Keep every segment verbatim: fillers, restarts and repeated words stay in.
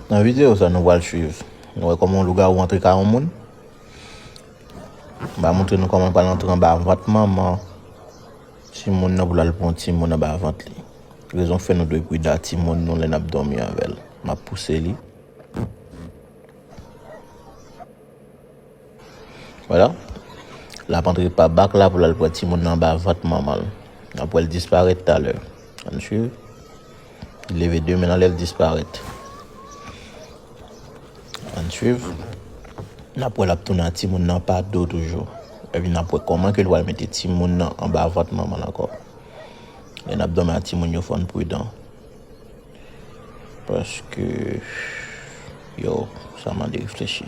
Nan videyo sa, nou pral swiv. Nou wè kòman yon lougawou antre kay yon moun. M va montre nou kòman l pral antre anba vant manman timoun nan pou l al pran yon timoun anba vant li. Rezon k fè nou dwe prida timoun nou lè n ap dòmi avè l. M ap pouse li. Vwala. L ap antre pa bak la pou l al pran timoun nan anba vant manman l. N ap wè l disparèt talè. Ann swiv. Li leve de men anlè, l disparèt. Ann swiv. N ap wè l ap tounen ak timoun nan pa do toujou. Epi n ap wè kòman ke l pral mete timoun nan anba vant manman l ankò. Lè n ap dòmi ak timoun yo, fò n pridan. Paske, yo, sa mande reflechi.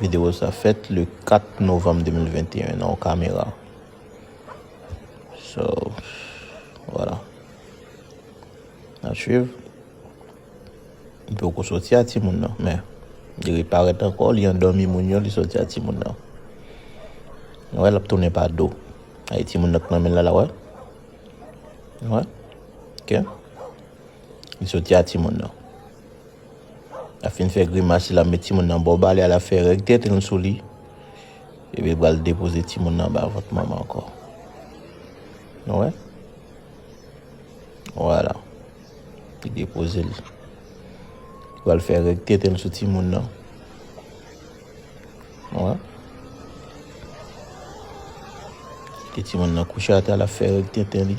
Videyo sa fèt le kat novanm de mil venteyen nan yon kamera. So, vwala. N ap swiv. Li poko soti a timoun nan, men li reparèt ankò, li andòmi moun yo, li soti a timoun nan. Wè, l ap tounen pa do. Ay, timoun nan k nan men l la, la, wè. Wè. Ok. Li soti a timoun nan. L ap fin fè grimas, l ap met timoun nan bò bale a, l ap fè règ tenten l sou li. Epi l pral depoze timoun nan anba vant manman ankò. Nou wè? Vwala. Li depoze l. Li pral fè règ tenten l sou timoun nan. Wè. Kite timoun nan kouche atè, l ap fè règ tenten li.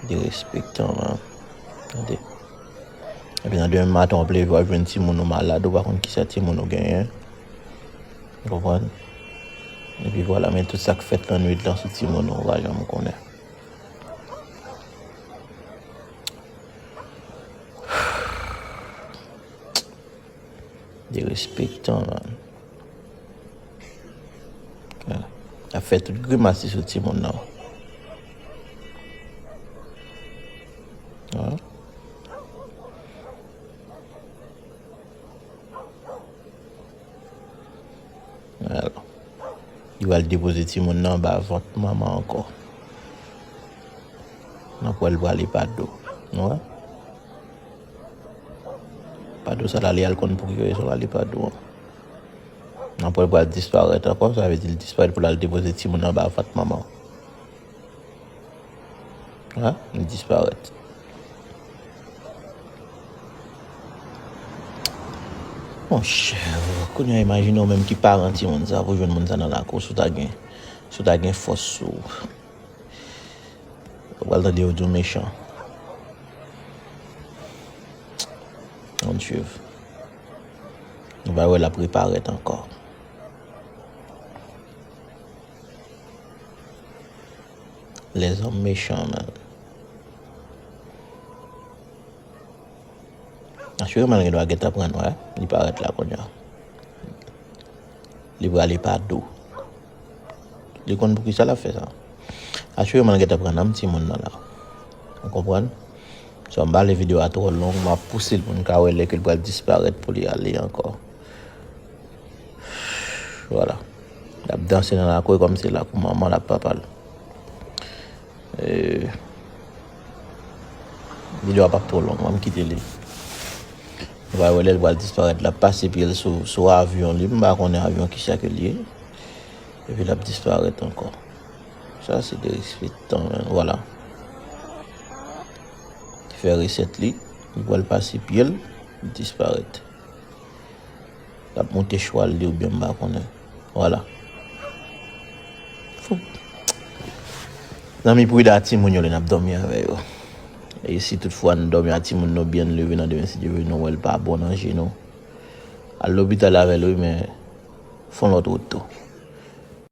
Derespektan, man. Tande. Epi nan demen maten, w ap leve, w ap jwenn timoun ou malad, ou pa konn kisa timoun ou genyen. Ou konprann? Epi vwala, men tout sa k fèt lannwit lan sou timoun ou, ou pa janm konnen. Derespektan, man. Ap fè tout grimas li sou timoun nan. Wè. Alò. Li pral depoze timoun nan anba vant manman ankò. N ap wè l prale pa do. Nou wè? Pa do sa la, li al konn pou ki rezon l ale pa do an. N ap wè l pral disparèt ankò, sa vle di l disparèt pou l al depoze timoun anba vant manman. Ha? Li disparèt. Monchè, kounye a imajine w menm ki paran timoun sa pou jwenn moun sa nan lakou, si w ta gen, si w ta gen fòs sou ou. Ou pral tande yo di w mechan. Ann swiv. Nou va wè l ap reparèt ankò. Lèzòm mechan, man. Asireman, l gen dwa gentan pran nou, wi. Li parèt la kounye a. Li prale pa do. Li konn poukisa l ap fè sa. Asireman, l gentan pran nanm timoun nan la. Ou konprann? So, m pa vle videyo a twò long, m ap pouse l pou n ka wè lè ke l pral disparèt pou li ale ankò. Vwala. L ap danse nan lakou e kòmsi lakou manman l ak papa l. E, videyo a p ap twò long, ban m kite li. Nou va wè lè l pral disparèt. L ap pase pye l sou, sou avyon li. M pa konnen avyon kisa ke l ye. Epi l ap disparèt ankò. Sa se derespektan, men. Vwala. Li fè resèt li. Li pral pase pye l. Li disparèt. L ap monte chwal li oubyen m pa konnen. Vwala. Fou. Zanmi, prida timoun yo lè n ap dòmi avè yo. E si toutfwa n dòmi ak timoun nou byen leve nan demen, si Dye vle, nou wè l pa bon nan je nou, al lopital avè l, wi, men fè yon lòt wout tou.